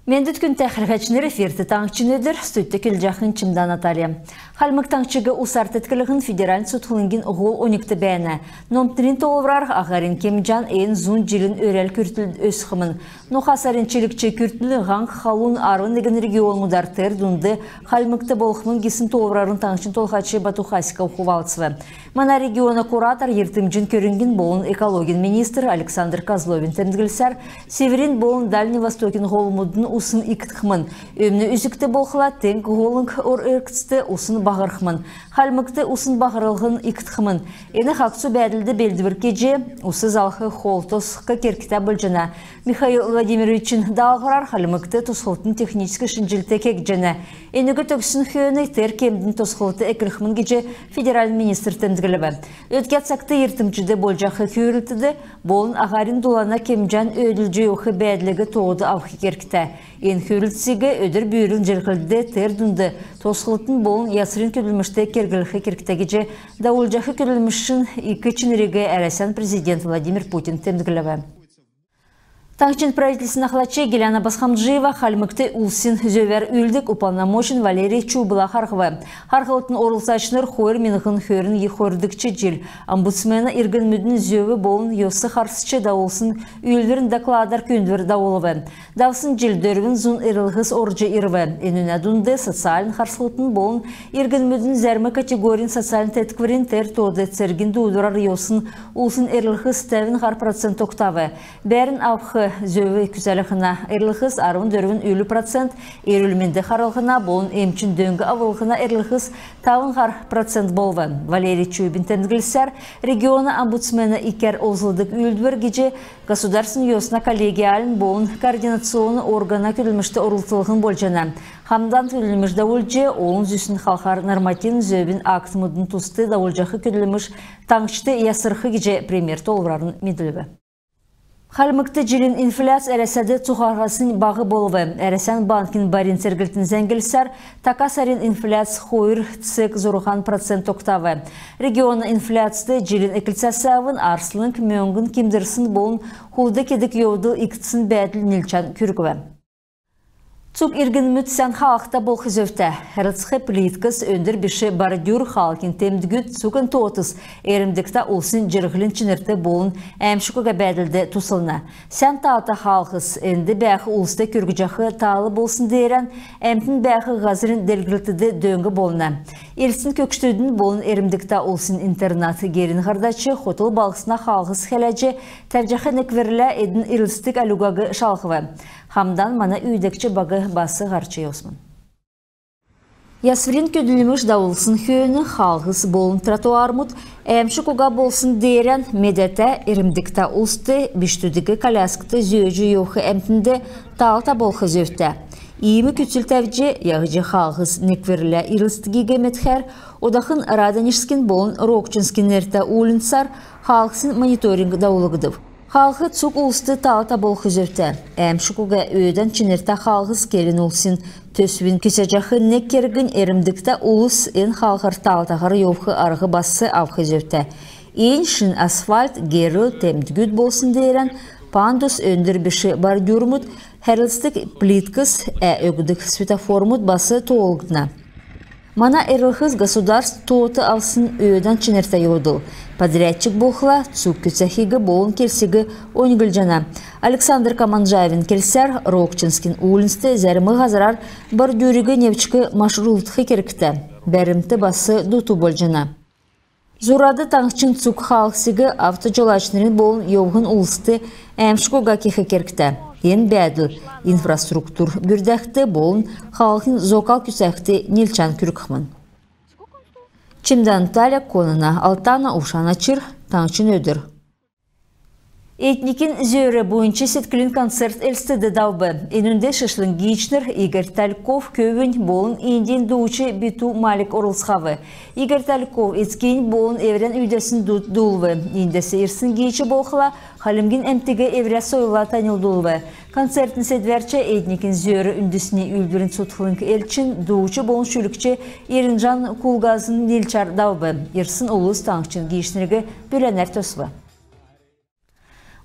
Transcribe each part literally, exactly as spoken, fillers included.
Мендвт, күндтә хәләһәчнр! Эфирт «Таңһчин өдр», студьд көдлҗәхнь Чимдә Наталья. Хальмг Таңһчиг усар тетклһн федеральн цутхлңгин һол оньгт бәәнә. Номтнрин тоолврар, аһарин кемҗән эн зун җилин өрәл күртл өсхмн. Ноха сарин чилгч күртл һаң халун арвн негн регионмудар, тер дунд Хальмгт болхмн гисн тоолврарн таңһчин Толһач Бату Хасиков хувалцв. Мана региона куратор, йиртмҗин көрңгин болн экологин министр Александр Козловин темдглсәр, Северин болн Дальний Востокин һолмудын усн икдхмн. Өмн үзгт болхла, Теңг һолын ор эргцд усн баһрхмн. Хальмгт усн баһрлһн икдхмн. Эн хагсу бәәдлд белдвр кеҗ, ус залх хол тосхх кергтә болҗана. Михаил Владимировичин даалһврар Хальмгт тосхлтын техническ шинҗллт кегдҗәнә. Энүг төгссн хөөн тер кемднь тосхлт эклхмн гиҗ федеральн министр темдглв. Өдгә цагт йиртмҗд болҗах хүврлтд болн аһарин дулана кемҗән өөдлүлҗ йовх бәәдлиг тоод авх кергтә. Эн хүврлтсиг өдр бүрин җирһлд, тер дунд тосхлтын болн ясврин көдлмшт керглх кергтә гиҗ, давулҗах көдлмшин ик чинриг Әрәсән президент Владимир Путин темдглв. Таңһчин правительствин ахлач Гиляна Босхомджиева Хальмгт улсин зөвәр үүлддг уполномоченн Валерий Чубла харһв. Харһлтын орлцачнр хойр миңһн хөрн хойрдгч җил омбудсмена иргнмүдин зөв болн йос харсч давулсн үүлдврин докладар күүндвр давулв. Давсн җил дөрвн зун эрлһс орҗ ирв. Энүнә дунд социальн харслтын болн иргнмүдин зәрм категорин социальн теткврин, тер тоод цергин дуудврар йовсн улсин эрлһс тәвн һар процент тогтав. Бәәрн авх зөв күцәлһнә эрлһс арвн дөрвн үлү процент, эрүл-менд харлһна болн эмчин дөң авлһна эрлһс тавн һар процент болв. Валерий Чубин темдглсәр, региона омбудсмена икәр олзлдг үүлдвр гиҗ государственн йосна коллегиальн болн координационн органа көдлмшт орлцлһн болҗана. Хамдан көдлмш давулҗ, олн зүсн халхар нормативн зөвин актмудын туст давулҗах көдлмш таңһчд ясрх гиҗ премьер тоолврарн медүлв. Хальмгт җилин инфляц Әрәсәд цуһараһаснь баһ болв. Әрәсән банкин барин церглтин зәңглсәр, така сарин инфляц хойр цег зурһан процент тогтав. Региона инфляцд җилин эклцәс авн арслң мөңгн кимдрсн болн хулд кедг йовдл икдсн бәәдл нилчән күргв. Цуг иргнмүд сән хаалһта болх зөвтә. Хәрлцх плиткс, өндр биш бордюр, хаалһин темдгүд — цуг эн тоотс эрмдгтә улсин җирһлин чинрт болн әәмшг уга бәәдлд туслна. Сән таалта хаалһс энд бәәх улст күргҗәх таал болсн деерән әмтн бәәх һазрин делгрлтд дөң болна. Элстин көгшдүдин болн эрмдгтә улсин интернат герин һардач хотл балһсна хаалһс хәләҗ, тәвҗәх некврлә эдн ирлцдг әлүгәг шалһв. Хамдан мана үүдәгч баг бас һарч йовсмн. Ясврин көдлмш давулсн хөөн хаалһс болн тротуармуд әәмшг уга болсн деерән медәтә, эрмдгтә улст, бичкдүдиг коляскт зөөҗ йовх әмтнд таалта болх зөвтә. Иим күцл тәвҗ, яһҗ хаалһс некврлә ирлцдгиг медхәр, одахн Радонежскин болн Рокчинскин нертә уульнцар хаалһсин мониторинг давулгдв. Хаалһ цуг улст таалта болх зөвтә. Әәмшг уга өөдән чинртә хаалһс келн улсин төсвин күцәҗәх нег кергнь. Эрмдгтә улс эн хаалһар таалтаһар йовх арһ бас авх зөвтә. Эн шин асфальт, герл, темдгүд болсн деерән пандус, өндр биш бордюрмуд, хәрлцдг плиткс, ә өгдг светоформуд бас тоолгдна. Мана эрлһс государств тоот авсн өөдән чинртә йовдл. Подрядчик болхла, цуг күцәхиг болн келсиг оньглҗана. Александр Команджаевин келсәр, Рокчинскин уульнцд зәрм һазрар бордюриг невчк маршрутлх кергтә. Бәрмт бас дуту болҗана. Зурад таңһчин цуг хаалһсиг автоҗолачнрин болн йовһн улст әәмшг уга кех кергтә. Эн бәәдл инфраструктур бүрдәхд болн хаалһин зокал күцәхд нилчән күргхмн. Чимдән Таля, Конана Алтана, Ушана Чир, «Таңһчин өдр». Этникин зөөр буйнч седклин концерт Элстд давв. Энүнд шишлң гиичнр Игорь Тальков, көвүнь болн Индин дууч Биту Малик орлцхав. Игорь Тальков эцкиннь болн эврән үүдәсн дуд дуулв. Индәс ирсн гиич болхла, хальмгин әмтиг эврә сойлла таньлдулв. Концертин седвәрч этникин зөөр үндсни үүлдврин цутхлңгин элчин, дууч болн шүлгч Иринжан Кулгазн нилчәр давв. Ирсн улс таңһчин гиичнриг бүләнәр төсв.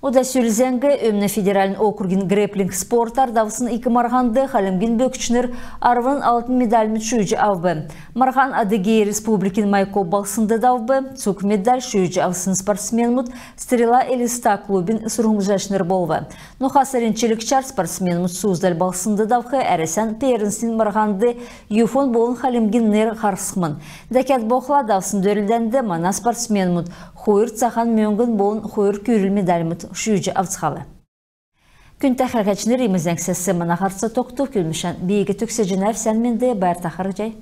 Ода сүл зәңг. Өмн федеральн округин грэпплинг спортар давсн ик марһанд хальмгин бөкчнр арвн алтн медальмуд шүүҗ авв. Марһан Адыгей Республикин Майкоп балһснд давв. Цуг медаль шүүҗ авсн спортсменмуд «Стрела» Элиста клубин сурһмҗлачнр болв. Ноха сарин чилгчәр спортсменмуд Суздаль балһснд давх Әрәсән первенствин марһанд ЮФО-н болн Хальмгин нер харсхмн. Дәкәд болхла, давсн дөрлдәнд мана спортсменмуд хойр цаһан мөңгн болн хойр күрл медальмуд шүүҗ авцхав. Күндтә хәләһәчнр, иим зәңгсәс мана һарц тогтв. Көдлмшән би төгсәҗәнәв. Сән менд, байрта харһий.